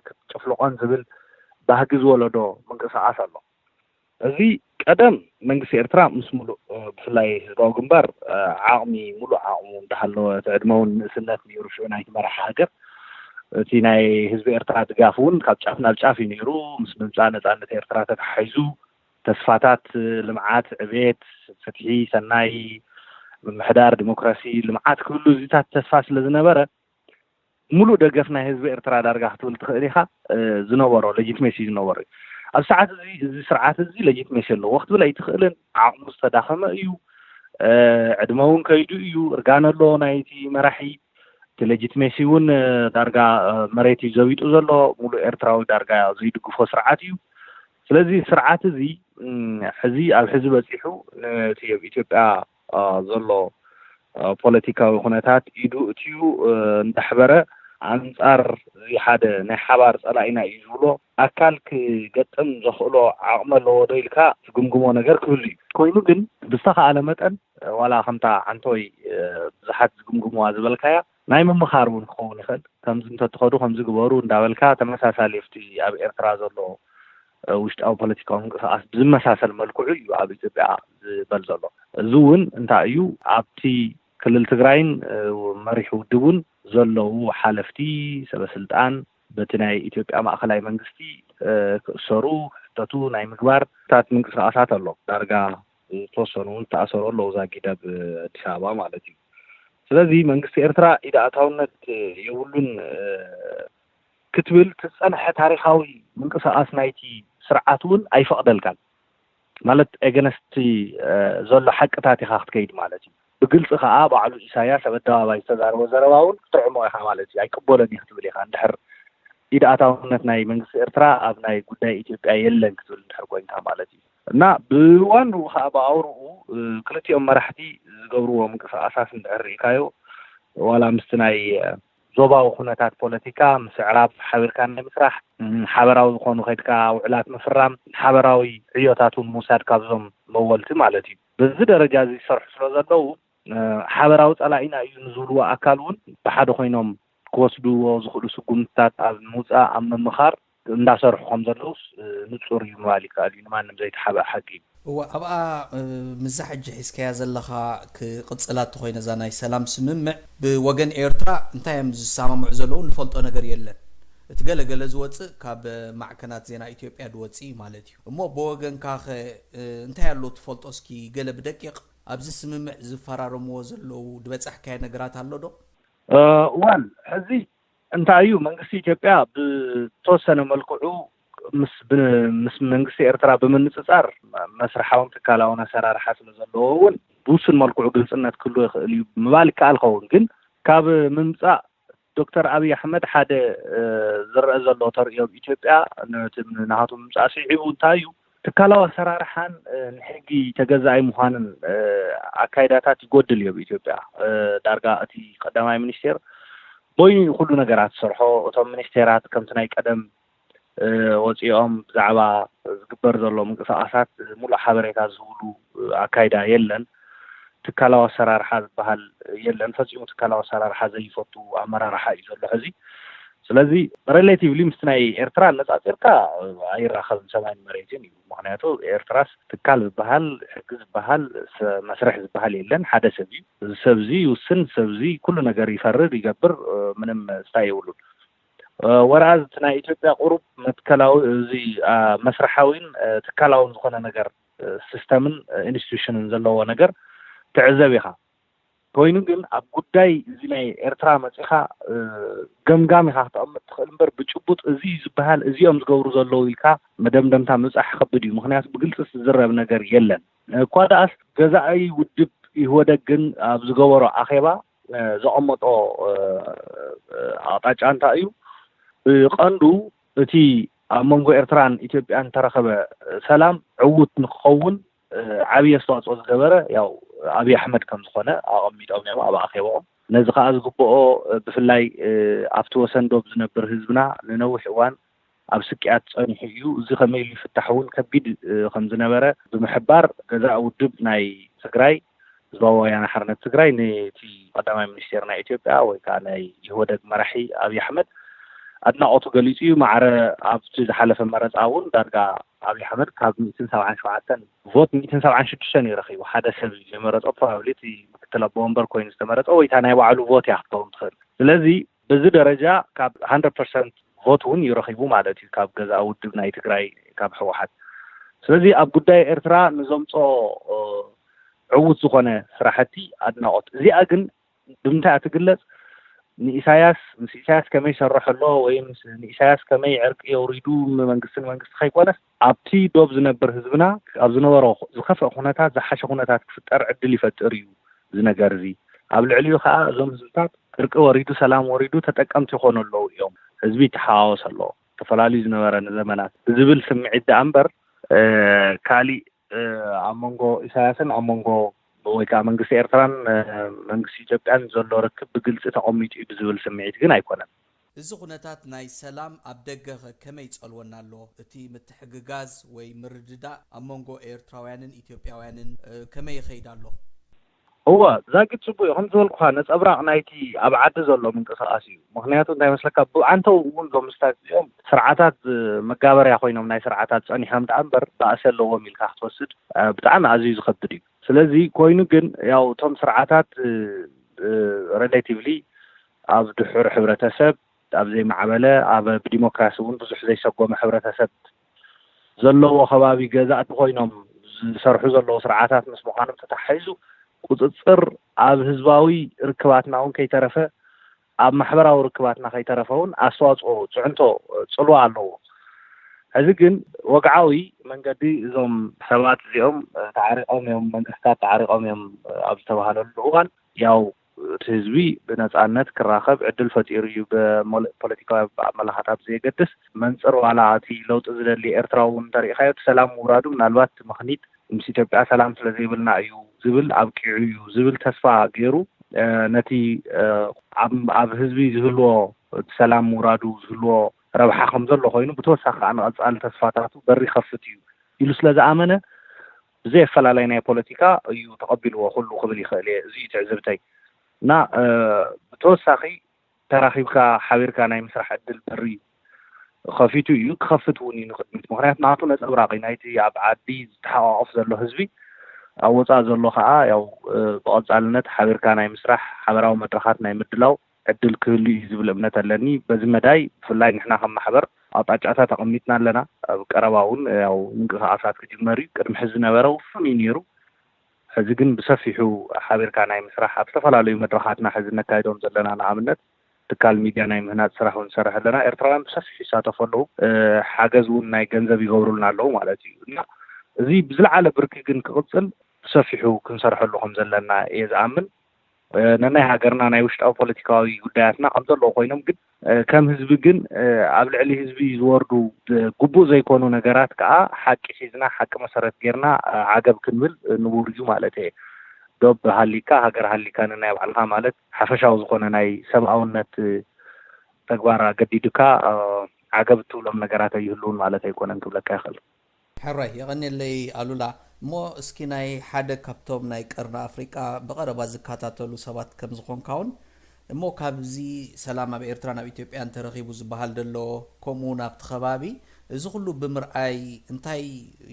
ክትጭፍልቆን ዝብል ባህጊ ዝወለዶ ምንቅስቃስ ኣሎ። እዚ ቀደም መንግስቲ ኤርትራ ምስ ሙሉእ ብፍላይ ህዝባዊ ግንባር ዓቕሚ ሙሉእ ዓቕሙ እንዳሃለወ፣ እቲ ዕድመ እውን ንእስነት ነይሩ ሽዑ ናይቲ መራሒ ሃገር። እቲ ናይ ህዝቢ ኤርትራ ድጋፍ እውን ካብ ጫፍ ናብ ጫፍ እዩ ነይሩ። ምስ ምምፃእ ነፃነት ኤርትራ ተተሓሒዙ ተስፋታት ልምዓት፣ ዕቤት፣ ፍትሒ፣ ሰናይ ምምሕዳር፣ ዲሞክራሲ፣ ልምዓት ክህሉ እዚታት ተስፋ ስለ ዝነበረ፣ ሙሉእ ደገፍ ናይ ህዝቢ ኤርትራ ዳርጋ ክትብል ትኽእል ኢኻ። ዝነበሮ ሌጂትሜሲ ዝነበሮ እዩ። ኣብ ሰዓት እዚ እዚ ስርዓት እዚ ሌጂትሜሲ ኣለዎ ክትብል ኣይትኽእልን። ዓቕሙ ዝተዳኸመ እዩ። ዕድመ እውን ከይዱ እዩ። እርጋን ኣለዎ ናይቲ መራሒ። እቲ ሌጂትሜሲ እውን ዳርጋ መሬት እዩ ዘቢጡ ዘሎ። ሙሉእ ኤርትራዊ ዳርጋ ዘይድግፎ ስርዓት እዩ። ስለዚ ስርዓት እዚ ሕዚ ኣብ ሕዚ በፂሑ ነቲ ኣብ ኢትዮጵያ ዘሎ ፖለቲካዊ ኩነታት ኢዱ እትዩ እንዳሕበረ ኣንጻር እዚ ሓደ ናይ ሓባር ጸላኢና እዩ ዝብሎ ኣካል ክገጥም ዘኽእሎ ዓቕሚ ኣለዎ ዶ ኢልካ ትግምግሞ ነገር ክህሉ እዩ። ኮይኑ ግን ብዝተኻእለ መጠን ዋላ ከምታ ዓንቶይ ብዙሓት ዝግምግምዋ ዝበልካያ ናይ ምምኻር እውን ክኸውን ይኽእል። ከምዚ እንተትኸዱ ከምዚ ግበሩ እንዳበልካ ተመሳሳሊ ኣብቲ ኣብ ኤርትራ ዘሎ ውሽጣዊ ፖለቲካዊ ምንቅስቃስ ብዝመሳሰል መልክዑ እዩ ኣብ ኢትዮጵያ ዝበል ዘሎ። እዚ እውን እንታይ እዩ ኣብቲ ክልል ትግራይን መሪሕ ውድቡን ዘለዉ ሓለፍቲ ሰበስልጣን በቲ ናይ ኢትዮጵያ ማእኸላይ መንግስቲ ክእሰሩ ክሕተቱ ናይ ምግባር ታት ምንቅስቃሳት ኣሎ። ዳርጋ ዝተወሰኑ እውን ዝተኣሰሩ ኣለዉ እዛ ጊደብ ኣዲስ ኣበባ ማለት እዩ። ስለዚ መንግስቲ ኤርትራ ኢድ ኣእታውነት የብሉን ክትብል ትፀንሐ ታሪካዊ ምንቅስቃስ ናይቲ ስርዓት እውን ኣይፈቅደልካን። ማለት ኤገነስቲ ዘሎ ሓቅታት ኢካ ክትከይድ ማለት እዩ። ብግልፂ ከዓ ባዕሉ ኢሳያስ ኣብ ኣደባባይ ዝተዛረቦ ዘረባ እውን ክትርዕሞ ኢካ ማለት እዩ። ኣይቅበሎን እዩ ክትብል ኢካ እንድሕር ኢድ ኣእታውነት ናይ መንግስቲ ኤርትራ ኣብ ናይ ጉዳይ ኢትዮጵያ የለን ክትብል እንድሕር ኮይንካ ማለት እዩ። እና ብዋንኡ ከዓ ብኣውርኡ ክልቲኦም መራሕቲ ዝገብርዎ ምንቅስቃሳት እንድሕር ርኢካዮ ዋላ ምስቲ ናይ ዞባዊ ኩነታት ፖለቲካ ምስ ኣዕራብ ሓቢርካ ናይ ምስራሕ ሓበራዊ ዝኾኑ ከድካ ውዕላት ምፍራም ሓበራዊ ዕዮታት እውን ምውሳድ ካብዞም መወልቲ ማለት እዩ። በዚ ደረጃ እዚ ዝሰርሑ ስለ ዘለዉ ሓበራዊ ፀላኢና እዩ ንዝብልዎ ኣካል እውን ብሓደ ኮይኖም ክወስድዎ ዝኽእሉ ስጉምትታት ኣብ ምውፃእ፣ ኣብ ምምኻር እንዳሰርሑ ከም ዘለውስ ንፁር እዩ ምባል ይከኣል እዩ። ንማንም ዘይተሓበእ ሓቂ እዩ። እወ፣ ኣብኣ ምዛ ሕጂ ሒዝካያ ዘለኻ ክቕፅላ እንተኾይነ እዛ ናይ ሰላም ስምምዕ ብወገን ኤርትራ እንታይ እዮም ዝሰማምዑ ዘለዉ ንፈልጦ ነገር የለን። እቲ ገለ ገለ ዝወፅእ ካብ ማዕከናት ዜና ኢትዮጵያ ዝወፅእ እዩ ማለት እዩ። እሞ ብወገንካ ኸ እንታይ ኣሎ ትፈልጦ? እስኪ ገለ ብደቂቕ ኣብዚ ስምምዕ ዝፈራረምዎ ዘለዉ ዝበፃሕካዮ ነገራት ኣሎ ዶ? እዋን ሕዚ እንታይ እዩ መንግስቲ ኢትዮጵያ ብተወሰነ መልክዑ ምስ መንግስቲ ኤርትራ ብምንፅፃር መስርሓውን ትካላውን ኣሰራርሓ ስለ ዘለዎ እውን ብውሱን መልክዑ ግልፅነት ክህልዎ ይኽእል እዩ ምባል ይከኣል ኸውን። ግን ካብ ምምፃእ ዶክተር ኣብይ ኣሕመድ ሓደ ዝረአ ዘሎ ተርእዮ ኣብ ኢትዮጵያ ነቲ ናሃቱ ምምፃእ ስዒቡ እንታይ እዩ ትካላዊ ኣሰራርሓን ንሕጊ ተገዛኣይ ምዃንን ኣካይዳታት ይጎድል እዩ ኣብ ኢትዮጵያ። ዳርጋ እቲ ቀዳማይ ሚኒስቴር በይኑ እዩ ኩሉ ነገራት ዝሰርሖ። እቶም ሚኒስቴራት ከምቲ ናይ ቀደም ወፂኦም ብዛዕባ ዝግበር ዘሎ ምንቅስቃሳት ሙሉእ ሓበሬታ ዝህብሉ ኣካይዳ የለን። ትካላዊ ኣሰራርሓ ዝበሃል የለን። ፈፂሙ ትካላዊ ኣሰራርሓ ዘይፈቱ ኣመራርሓ እዩ ዘሎ ሕዚ። ስለዚ ሬሌቲቭሊ ምስቲ ናይ ኤርትራ ኣነፃፂርካ ኣይራኸብን፣ ሰማይን መሬትን እዩ። ምክንያቱ ኤርትራስ ትካል ዝበሃል ሕጊ ዝበሃል መስርሕ ዝበሃል የለን። ሓደ ሰብ እዩ። እዚ ሰብ እዚ ይውስን፣ ሰብ እዚ ኩሉ ነገር ይፈርድ ይገብር፣ ምንም ስታይ የብሉን። ወርኣዝ እቲ ናይ ኢትዮጵያ ቁሩብ መትከላዊ እዚ መስርሓዊን ትካላውን ዝኾነ ነገር ሲስተምን ኢንስቲቱሽንን ዘለዎ ነገር ትዕዘብ ኢኻ። ኮይኑ ግን ኣብ ጉዳይ እዚ ናይ ኤርትራ መፂኻ ገምጋም ኢኻ ክተቐምጥ ትኽእል እምበር ብጭቡጥ እዚ ዝበሃል እዚኦም ዝገብሩ ዘለዉ ኢልካ መደምደምታ ምብፃሕ ከብድ እዩ። ምክንያቱ ብግልፂ ዝዝረብ ነገር የለን። እኳ ደኣስ ገዛኢ ውድብ ኢህወደግ ግን ኣብ ዝገበሮ ኣኼባ ዘቐመጦ ኣቕጣጫ እንታይ እዩ? ብቐንዱ እቲ ኣብ መንጎ ኤርትራን ኢትዮጵያን ተረኸበ ሰላም ዕዉት ንክኸውን ዓብዪ ኣስተዋፅኦ ዝገበረ ያው ኣብይ ኣሕመድ ከም ዝኾነ ኣቐሚጦም እዮም ኣብ ኣኼባኦም። ነዚ ከዓ ዝግብኦ ብፍላይ ኣብቲ ወሰን ዶብ ዝነብር ህዝብና ንነዊሕ እዋን ኣብ ስቅያት ፀኒሑ እዩ። እዚ ከመይ ኢሉ ይፍታሕ እውን ከቢድ ከም ዝነበረ ብምሕባር ገዛእ ውድብ ናይ ትግራይ ህዝባዊ ወያነ ሓርነት ትግራይ ነቲ ቀዳማይ ሚኒስቴር ናይ ኢትዮጵያ ወይ ከዓ ናይ ኢህወደግ መራሒ ኣብይ ኣሕመድ ኣድናቆቱ ገሊፁ እዩ። ማዕረ ኣብቲ ዝሓለፈ መረፃ እውን ዳርጋ ኣብይ ኣሕመድ ካብ ሚእትን ሰብዓን ሸውዓተን ቮት ሚእትን ሰብዓን ሽዱሽተን እዩ ረኪቡ። ሓደ ሰብ እዩ ዘይመረፆ። ፕሮባብሊ እቲ ምክትል ኣቦ ወንበር ኮይኑ ዝተመረፀ ወይ እታ ናይ ባዕሉ ቮት እያ ክትከውን ትኽእል። ስለዚ በዚ ደረጃ ካብ ሃንድረድ ፐርሰንት ቮት እውን እዩ ረኪቡ ማለት እዩ ካብ ገዛእ ውድብ ናይ ትግራይ ካብ ህወሓት። ስለዚ ኣብ ጉዳይ ኤርትራ ንዘምፅኦ ዕዉት ዝኾነ ስራሕቲ ኣድናቆት። እዚኣ ግን ብምንታይ እያ ትግለፅ? ንኢሳያስ ምስ ኢሳያስ ከመይ ይሰርሕ ኣሎ ወይ ንኢሳያስ ከመይ ዕርቂ የውሪዱ መንግስቲ ንመንግስቲ ከይኮነስ ኣብቲ ዶብ ዝነብር ህዝብና ኣብ ዝነበሮ ዝኸፍአ ኩነታት ዝሓሸ ኩነታት ክፍጠር ዕድል ይፈጥር እዩ እዚ ነገር እዚ። ኣብ ልዕሊኡ ከዓ እዞም ህዝብታት ዕርቂ ወሪዱ ሰላም ወሪዱ ተጠቀምቲ ይኾኑ ኣለዉ እዮም። ህዝቢ ይተሓዋወስ ኣሎ ተፈላለዩ ዝነበረ ንዘመናት ብዝብል ስምዒት ደኣ እምበር ካሊእ ኣብ መንጎ ኢሳያስን ኣብ መንጎ ወይ ከዓ መንግስቲ ኤርትራን መንግስቲ ኢትዮጵያን ዘሎ ርክብ ብግልፂ ተቐሚጡ እዩ ብዝብል ስምዒት ግን ኣይኮነን። እዚ ኩነታት ናይ ሰላም ኣብ ደገ ከ ከመይ ይጸልወና ኣሎ? እቲ ምትሕግጋዝ ወይ ምርድዳእ ኣብ መንጎ ኤርትራውያንን ኢትዮጵያውያንን ከመይ ይኸይድ ኣሎ? እወ ዛጊድ ፅቡቅ እዩ። ከም ዝበልኩካ ነፀብራቅ ናይቲ ኣብ ዓዲ ዘሎ ምንቅስቃስ እዩ። ምክንያቱ እንታይ መስለካ ብዓንተው እውን እዞም ምስታት እዚኦም ስርዓታት መጋበርያ ኮይኖም ናይ ስርዓታት ፀኒሖም ደኣ እምበር ባእሲ ኣለዎም ኢልካ ክትወስድ ብጣዕሚ ኣዝዩ ዝኸብድ እዩ። ስለዚ ኮይኑ ግን ያው እቶም ስርዓታት ሬሌቲቭሊ ኣብ ድሑር ሕብረተሰብ ኣብ ዘይማዕበለ ኣብ ብዲሞክራሲ እውን ብዙሕ ዘይሰጎመ ሕብረተሰብ ዘለዎ ከባቢ ገዛእቲ ኮይኖም ዝሰርሑ ዘለዉ ስርዓታት ምስ ምዃኖም ተተሓሒዙ ቁፅፅር ኣብ ህዝባዊ ርክባትና እውን ከይተረፈ ኣብ ማሕበራዊ ርክባትና ከይተረፈ እውን ኣስተዋፅኦ ፅዕንቶ ፅልዋ ኣለዎ። ሕዚ ግን ወግዓዊ መንገዲ እዞም ሰባት እዚኦም ተዓሪቆም እዮም፣ መንግስታት ተዓሪቆም እዮም ኣብ ዝተባሃለሉ እዋን ያው እቲ ህዝቢ ብነፃነት ክራኸብ ዕድል ፈጢሩ እዩ። ብፖለቲካዊ ኣመላኻታ ብዘየገድስ መንፅር ዋላ እቲ ለውጢ ዝደሊ ኤርትራዊ እውን እንተሪኢኻዮ እቲ ሰላም ምውራዱ ምናልባት ምኽኒት ምስ ኢትዮጵያ ሰላም ስለ ዘይብልና እዩ ዝብል ኣብቂዑ እዩ ዝብል ተስፋ ገይሩ ነቲ ኣብ ህዝቢ ዝህልዎ እቲ ሰላም ምውራዱ ዝህልዎ ረብሓ ከም ዘሎ ኮይኑ ብተወሳኺ ከዓ ንቐፃሊ ተስፋታቱ በሪ ይኸፍት እዩ ኢሉ ስለ ዝኣመነ ብዘይ ኣፈላላይ ናይ ፖለቲካ እዩ ተቐቢልዎ ኩሉ ክብል ይኽእል እየ። እዚ እዩ ትዕዝብተይ እና ብተወሳኺ ተራኺብካ ሓቢርካ ናይ ምስራሕ ዕድል በሪ ከፊቱ እዩ፣ ክኸፍት እውን እዩ ንቕድሚት። ምኽንያቱ ናቱ ነጸብራቕ እዩ ናይቲ ኣብ ዓዲ ዝተሓቋቆፍ ዘሎ ህዝቢ፣ ኣብ ወጻኢ ዘሎ ከዓ ያው ብቐጻልነት ሓቢርካ ናይ ምስራሕ ሓበራዊ መድረኻት ናይ ምድላው ዕድል ክህሉ እዩ ዝብል እምነት ኣለኒ። በዚ መዳይ ብፍላይ ንሕና ከም ማሕበር ኣቕጣጫታት ኣቐሚጥና ኣለና። ኣብ ቀረባ እውን ያው ምንቅስቃሳት ክጅመር እዩ። ቅድሚ ሕዚ ዝነበረ ውሱን እዩ ነይሩ። ሕዚ ግን ብሰፊሑ ሓቢርካ ናይ ምስራሕ ኣብ ዝተፈላለዩ መድረኻትና ሕዚ ነካይዶም ዘለና ንኣብነት ትካል ሚድያ ናይ ምህናፅ ስራሕ እውን ንሰርሕ ኣለና። ኤርትራውያን ብሰፊሑ ይሳተፉ ኣለዉ። ሓገዝ እውን ናይ ገንዘብ ይገብሩልና ኣለዉ ማለት እዩ። እና እዚ ብዝለዓለ ብርኪ ግን ክቕፅል ብሰፊሑ ክንሰርሐሉ ከም ዘለና እየ ዝኣምን። ነናይ ሃገርና ናይ ውሽጣዊ ፖለቲካዊ ጉዳያትና ከም ዘለዉ ኮይኖም ግን ከም ህዝቢ ግን ኣብ ልዕሊ ህዝቢ ዝወርዱ ግቡእ ዘይኮኑ ነገራት ከዓ ሓቂ ሒዝና ሓቂ መሰረት ጌርና ዓገብ ክንብል ንቡር እዩ ማለት እየ። ዶብ ሃሊካ ሃገር ሃሊካ ንናይ ባዕልካ ማለት ሓፈሻዊ ዝኾነ ናይ ሰብኣውነት ተግባር ኣገዲዱካ ዓገብ እትብሎም ነገራት ኣይህልውን ማለት ኣይኮነን ክብለካ ይኽእል። ሕራይ የቐንየለይ ኣሉላ። እሞ እስኪ ናይ ሓደ ካብቶም ናይ ቀርኒ ኣፍሪቃ ብቐረባ ዝከታተሉ ሰባት ከም ዝኾንካ እውን እሞ ካብዚ ሰላም ኣብ ኤርትራን ኣብ ኢትዮጵያን ተረኺቡ ዝበሃል ዘሎ ከምኡ እውን ኣብቲ ከባቢ እዚ ኩሉ ብምርኣይ እንታይ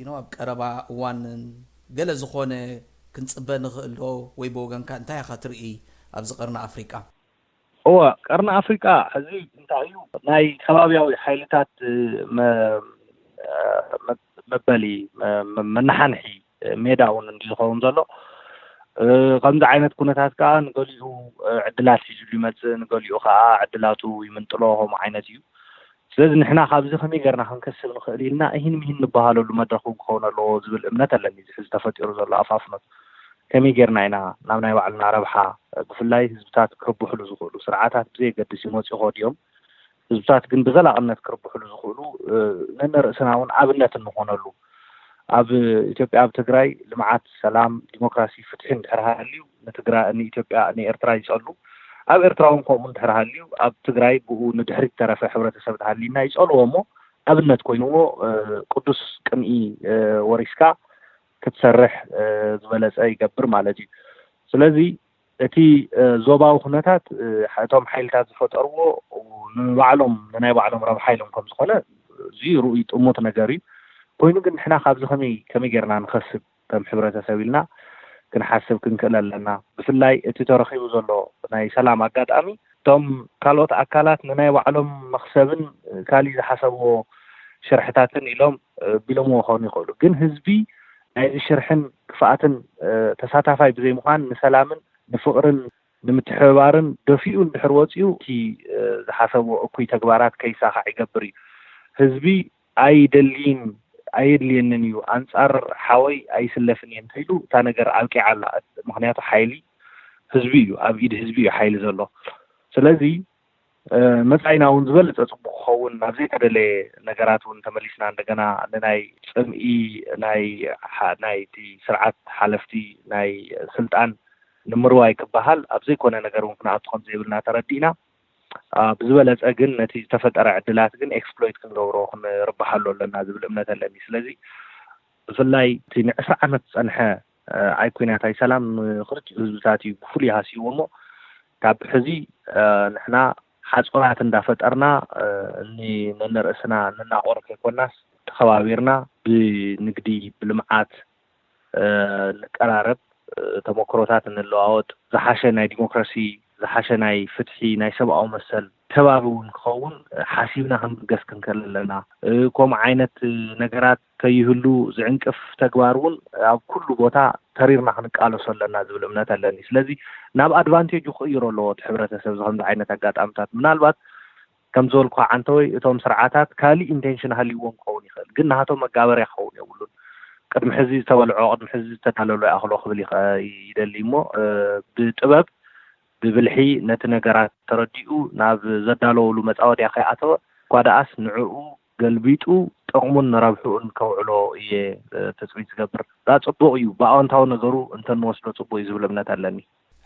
you know ኣብ ቀረባ እዋን ገለ ዝኾነ ክንጽበ ንኽእል ዶ ወይ ብወገንካ እንታይ ኢኻ ትርኢ ኣብዚ ቀርኒ ኣፍሪቃ? እወ ቀርኒ ኣፍሪቃ ሕዚ እንታይ እዩ ናይ ከባቢያዊ ሓይልታት መበሊ መናሓንሒ ሜዳ እውን እንዲ ዝኸውን ዘሎ ከምዚ ዓይነት ኩነታት ከዓ ንገሊኡ ዕድላት ሒዙሉ ይመፅእ ንገሊኡ ከዓ ዕድላቱ ይምንጥሎ ከምኡ ዓይነት እዩ። ስለዚ ንሕና ካብዚ ከመይ ገርና ክንከስብ ንኽእል ኢልና እሂን ምሂን ንበሃለሉ መድረክ እውን ክኸውን ኣለዎ ዝብል እምነት ኣለኒ። እዚ ሕዚ ተፈጢሩ ዘሎ ኣፋፍኖት ከመይ ጌርና ኢና ናብ ናይ ባዕልና ረብሓ ብፍላይ ህዝብታት ክርብሕሉ ዝኽእሉ ስርዓታት ብዘየገድስ ይመፅኡ ከድዮም ህዝብታት ግን ብዘላቕነት ክርብሕሉ ዝኽእሉ ነንርእስና እውን ኣብነት እንኾነሉ ኣብ ኢትዮጵያ ኣብ ትግራይ ልምዓት፣ ሰላም፣ ዲሞክራሲ፣ ፍትሒ እንድሕር ሃልዩ ንትግራ ንኢትዮጵያ ንኤርትራ ይጸሉ። ኣብ ኤርትራ እውን ከምኡ እንድሕር ሃልዩ ኣብ ትግራይ ብኡ ንድሕሪት ተረፈ ሕብረተሰብ ተሃልዩና ይጸልዎ እሞ ኣብነት ኮይንዎ ቅዱስ ቅንኢ ወሪስካ ክትሰርሕ ዝበለጸ ይገብር ማለት እዩ። ስለዚ እቲ ዞባዊ ኩነታት እቶም ሓይልታት ዝፈጠርዎ ንባዕሎም ንናይ ባዕሎም ረብሓ ኢሎም ከም ዝኾነ እዚ ርኡይ ጥሙት ነገር እዩ። ኮይኑ ግን ንሕና ካብዚ ከመይ ከመይ ጌርና ንኸስብ ከም ሕብረተሰብ ኢልና ክንሓስብ ክንክእል ኣለና። ብፍላይ እቲ ተረኺቡ ዘሎ ናይ ሰላም ኣጋጣሚ እቶም ካልኦት ኣካላት ንናይ ባዕሎም መኽሰብን ካሊእ ዝሓሰብዎ ሽርሕታትን ኢሎም ቢሎምዎ ክኾኑ ይኽእሉ። ግን ህዝቢ ናይዚ ሽርሕን ክፍኣትን ተሳታፋይ ብዘይምዃን ንሰላምን ንፍቕርን ንምትሕብባርን ደፊኡ እንድሕር ወፂኡ እቲ ዝሓሰቦ እኩይ ተግባራት ከይሳኻዕ ይገብር እዩ። ህዝቢ ኣይደልይን ኣየድልየንን እዩ ኣንፃር ሓወይ ኣይስለፍን እየ እንተኢሉ እታ ነገር ኣብቂዓ ኣላ። ምክንያቱ ሓይሊ ህዝቢ እዩ ኣብ ኢድ ህዝቢ እዩ ሓይሊ ዘሎ። ስለዚ መፃኢና እውን ዝበለፀ ፅቡቅ ክኸውን ናብ ዘይተደለየ ነገራት እውን ተመሊስና እንደገና ንናይ ፅምኢ ናይ ናይቲ ስርዓት ሓለፍቲ ናይ ስልጣን ንምርዋይ ክበሃል ኣብ ዘይኮነ ነገር እውን ክንኣቱ ከም ዘይብልና ተረዲእና ብዝበለፀ ግን ነቲ ዝተፈጠረ ዕድላት ግን ኤክስፕሎይት ክንገብሮ ክንርብሓሉ ኣለና ዝብል እምነት ኣለኒ። ስለዚ ብፍላይ እቲ ንዕስራ ዓመት ዝፀንሐ ኣይ ኩናት ኣይ ሰላም ንክልቲኡ ህዝብታት እዩ ብፍሉይ ሃስይዎ እሞ ካብ ሕዚ ንሕና ሓፁራት እንዳፈጠርና ነንርእስና ንናቆር ከይኮናስ ተኸባቢርና ብንግዲ ብልምዓት ንቀራረብ ተሞክሮታት እንለዋወጥ ዝሓሸ ናይ ዲሞክራሲ ዝሓሸ ናይ ፍትሒ ናይ ሰብኣዊ መሰል ከባቢ እውን ክኸውን ሓሲብና ክንብገስ ክንክእል ኣለና። ከምኡ ዓይነት ነገራት ከይህሉ ዝዕንቅፍ ተግባር እውን ኣብ ኩሉ ቦታ ተሪርና ክንቃለሶ ኣለና ዝብል እምነት ኣለኒ። ስለዚ ናብ ኣድቫንቴጁ ክቕይሮ ኣለዎ እቲ ሕብረተሰብ እዚ ከምዚ ዓይነት ኣጋጣምታት ምናልባት ከም ዝበልኩ ዓንተወይ እቶም ስርዓታት ካሊእ ኢንቴንሽን ሃልይዎም ክኸውን ይኽእል፣ ግን ናሃቶም መጋበርያ ክኸውን የብሉን። ቅድሚ ሕዚ ዝተበልዖ ቅድሚ ሕዚ ዝተዳለሎ ይኣኽሎ ክብል ይደሊ እሞ ብጥበብ ብብልሒ ነቲ ነገራት ተረዲኡ ናብ ዘዳለወሉ መፃወድያ ከይኣተወ እኳ ደኣስ ንዕኡ ገልቢጡ ጥቕሙን ንረብሕኡን ከውዕሎ እየ ትፅቢት ዝገብር። ዳ ፅቡቕ እዩ ብኣወንታዊ ነገሩ እንተንወስዶ ፅቡቅ እዩ ዝብል እምነት ኣለኒ።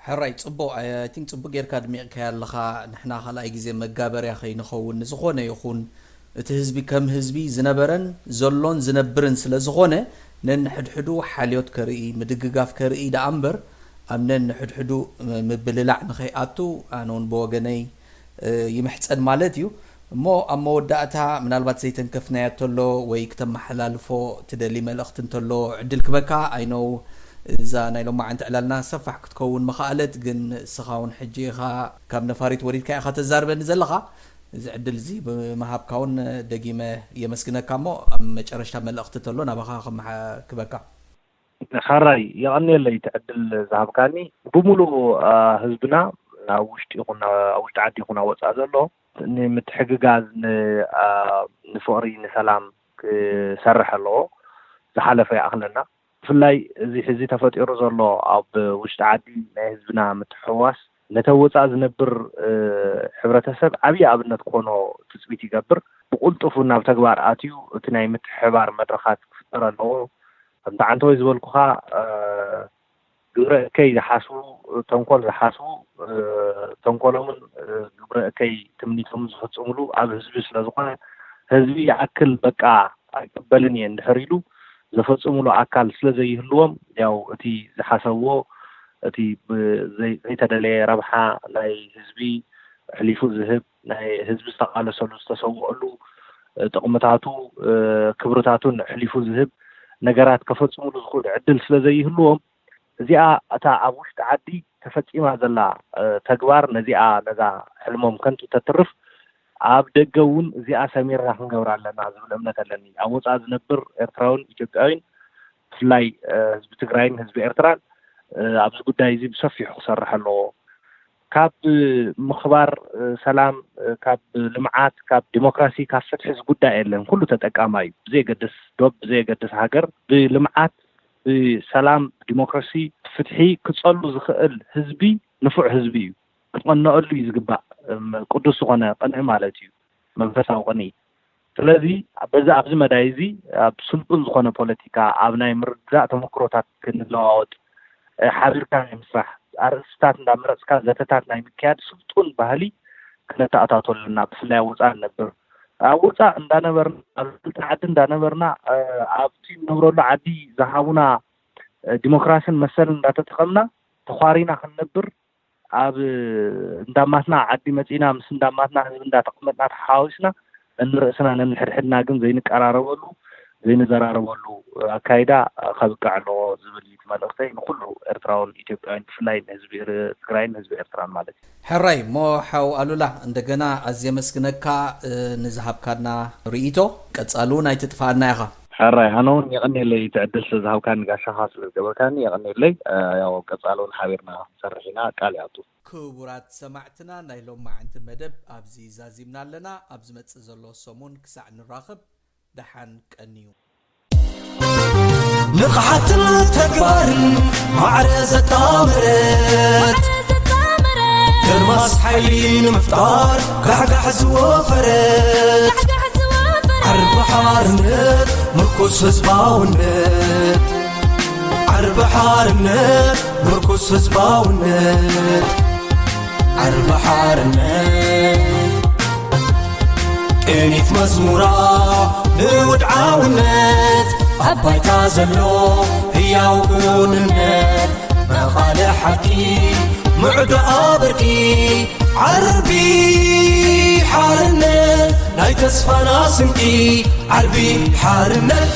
ሕራይ ፅቡቅ ኣይ ቲንክ ፅቡቅ ጌርካ ኣድሚቕካያ ኣለኻ። ንሕና ካልኣይ ግዜ መጋበርያ ከይንኸውን ንዝኾነ ይኹን እቲ ህዝቢ ከም ህዝቢ ዝነበረን ዘሎን ዝነብርን ስለ ዝኾነ ነንሕድሕዱ ሓልዮት ከርኢ ምድግጋፍ ከርኢ ደኣ እምበር ኣብ ነንሕድሕዱ ምብልላዕ ንኸይኣቱ ኣነ እውን ብወገነይ ይምሕጸን ማለት እዩ። እሞ ኣብ መወዳእታ ምናልባት ዘይተንከፍናያ እንተሎ ወይ ክተመሓላልፎ ትደሊ መልእኽቲ እንተሎ ዕድል ክበካ። ኣይነው እዛ ናይ ሎማዓንቲ ዕላልና ሰፋሕ ክትከውን መኻኣለት፣ ግን እስኻ እውን ሕጂ ኢኻ ካብ ነፋሪት ወሪድካ ኢኻ ተዛርበኒ ዘለኻ። እዚ ዕድል እዚ ብምሃብካ እውን ደጊመ የመስግነካ። እሞ ኣብ መጨረሽታ መልእኽቲ እንተሎ ናባኻ ክመሓ- ክበካ። ሓራይ የቐንየለይ እቲ ዕድል ዝሃብካኒ። ብሙሉእ ህዝብና ኣብ ውሽጢ ይኹን ኣብ ውሽጢ ዓዲ ይኹን ኣብ ወፃእ ዘሎ ንምትሕግጋዝ ንፍቕሪ ንሰላም ክሰርሕ ኣለዎ። ዝሓለፈ ይኣኽለና። ብፍላይ እዚ ሕዚ ተፈጢሩ ዘሎ ኣብ ውሽጢ ዓዲ ናይ ህዝብና ምትሕውዋስ ነቲ ኣብ ወፃእ ዝነብር ሕብረተሰብ ዓብዪ ኣብነት ክኾኖ ትፅቢት ይገብር። ብቕልጡፉ ናብ ተግባር ኣትዩ እቲ ናይ ምትሕሕባር መድረኻት ክፍጠር ኣለዎ። ከምቲ ዓንተወይ ዝበልኩኻ ግብረ እከይ ዝሓስቡ፣ ተንኮል ዝሓስቡ ተንኮሎምን ግብረ እከይ ትምኒቶምን ዝፍፅምሉ ኣብ ህዝቢ ስለዝኾነ ህዝቢ ይኣክል በቃ ኣይቅበልን እየ እንድሕር ኢሉ ዘፈፅምሉ ኣካል ስለዘይህልዎም ያው እቲ ዝሓሰብዎ እቲ ዘይተደለየ ረብሓ ናይ ህዝቢ ኣሕሊፉ ዝህብ ናይ ህዝቢ ዝተቓለሰሉ ዝተሰወኣሉ ጥቕምታቱ ክብርታቱን ኣሕሊፉ ዝህብ ነገራት ከፈፅምሉ ዝኽእሉ ዕድል ስለዘይህልዎም እዚኣ እታ ኣብ ውሽጢ ዓዲ ተፈፂማ ዘላ ተግባር ነዚኣ ነዛ ሕልሞም ከንቱ ተትርፍ ኣብ ደገ እውን እዚኣ ሰሚርና ክንገብራ ኣለና ዝብል እምነት ኣለኒ። ኣብ ወፃኢ ዝነብር ኤርትራዊን ኢትዮጵያዊን ብፍላይ ህዝቢ ትግራይን ህዝቢ ኤርትራን ኣብዚ ጉዳይ እዚ ብሰፊሑ ክሰርሕ ኣለዎ። ካብ ምኽባር ሰላም፣ ካብ ልምዓት፣ ካብ ዲሞክራሲ፣ ካብ ፍትሒ ዝጉዳእ የለን። ኩሉ ተጠቃማይ እዩ። ብዘየገድስ ዶብ፣ ብዘየገድስ ሃገር ብልምዓት፣ ብሰላም፣ ብዲሞክራሲ፣ ብፍትሒ ክፀሉ ዝኽእል ህዝቢ ንፉዕ ህዝቢ እዩ። ክትቐነኣሉ እዩ ዝግባእ። ቅዱስ ዝኾነ ቅንኢ ማለት እዩ። መንፈሳዊ ቅንኢ። ስለዚ በዚ ኣብዚ መዳይ እዚ ኣብ ስልጡን ዝኾነ ፖለቲካ ኣብ ናይ ምርድዳእ ተመክሮታት ክንለዋወጥ ሓቢርካ ናይ ምስራሕ ኣርእስታት እንዳመረፅካ ዘተታት ናይ ምክያድ ስልጡን ባህሊ ክነተኣታቶ ኣለና። ብፍላይ ኣብ ወፃእ ንነብር ኣብ ወፃእ እንዳነበርና ኣብ ውሽጢ ዓዲ እንዳነበርና ኣብቲ ንነብረሉ ዓዲ ዝሃቡና ዲሞክራስን መሰልን እንዳተጠቐምና ተዃሪና ክንነብር ኣብ እንዳማትና ዓዲ መፂና ምስ እንዳማትና ህዝቢ እንዳተቐመጥና ተሓዋዊስና ነንርእስና ነንሕድሕድና ግን ዘይንቀራረበሉ ዘይንዘራረበሉ ኣካይዳ ከብቅዕ ኣለዎ ዝብል እዩ እቲ መልእኽተይ። ንኩሉ ኤርትራውን ኢትዮጵያውያን ብፍላይ ንህዝቢ ትግራይን ህዝቢ ኤርትራን ማለት እዩ። ሕራይ እሞ ሓው ኣሉላ እንደገና ኣዝየ መስግነካ ንዝሃብካና ርእይቶ። ቀጻሉ እውን ኣይትጥፍኣና ኢኻ። ሕራይ ሃኖ እውን የቐንየለይ እቲ ዕድል ስለዝሃብካኒ ጋሻኻ ስለዝገበርካኒ የቐንየለይ። ያው ቀጻሉ እውን ሓቢርና ክንሰርሕ ኢና ቃል ይኣቱ። ክቡራት ሰማዕትና ናይ ሎማዓንቲ መደብ ኣብዚ ዛዚምና ኣለና። ኣብ ዝመጽእ ዘሎ ሰሙን ክሳዕ ንራኸብ ደሓን ቀንዩ። ንቕሓትን ተግባርን ማዕረ ዘጣመረት ደርማስ ሓይሊ ንምፍጣር ጋሕጋሕ ዝወፈረት ዓርቢ ሓርነት ምርኩስ ህዝባውነት ዓርቢ ሓርነት ምርኩስ ህዝባውነት ዓርቢ ሓርነት ቅኒት መዝሙራ ንውድዓውነት ኣብ ባይታ ዘሎ ህያው ክውንነት መቓልሕ ሓቂ ምዕዶ ኣበርቂ ዓርቢ ሓርነት ናይ ተስፋና ስንቂ ዓርቢ ሓርነት